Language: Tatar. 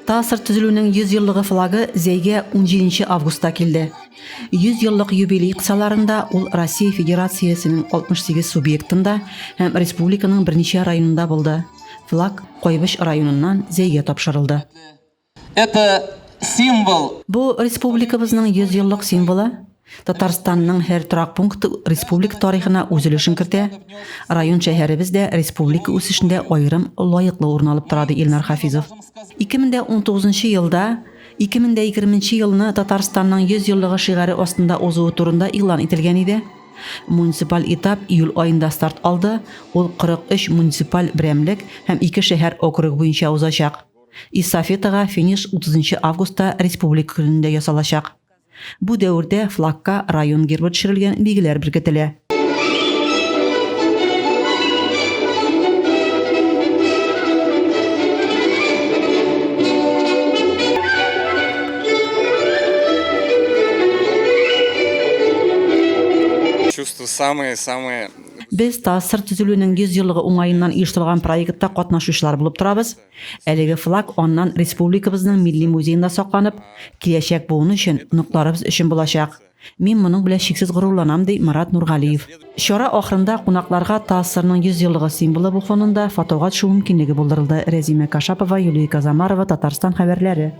ТАССР төзелүнең 100 еллыгы флагы Зәйгә 17 августта килде. 100 еллык юбилей кысаларында ул Россия Федерациясенең 68 субъектында һәм республиканың берничә районында булды. Флаг Кайбыч районыннан Зәйгә тапшырылды. Это символ. Бу республикабызның 100 еллык символы. Татарстанның һәр торак пункты республика тарихына үз өлешен кертә. Район-шәһәребез дә республика үсешендә аерым лаеклы урын алып тора, ди Илнар Хафизов. 2019 елда 2020 елны Татарстанның 100 еллыгы шигаре астында узуы турында игълан ителгән иде. Муниципаль этап июль аенда старт алды, ул 43 муниципаль берәмлек һәм ике шәһәр округы буенча узачак. Эстафетага финиш 30 августта Республика көнендә ясалачак. Бу дәвердә флагка район гербы төшерелгән билгеләр беркетелә. Чувства самые-самые. Без ТАССР төзелүнең 100 еллыгы уңаеннан оештырылган проектта катнашучылар булып торабыз. Әлеге флаг аннан республикабызның Милли музеенда сакланып, киләчәк буын өчен, оныкларыбыз өчен булачак. Мин моның белән чиксез горурланам, ди Марат Нургалиев. Чара ахырында кунакларга ТАССРның 100 еллыгы символы бу фонында фотога төшү мөмкинлеге булдырылды. Рәзимә Кашапова, Юлия Казамарова, Татарстан хәбәрләре.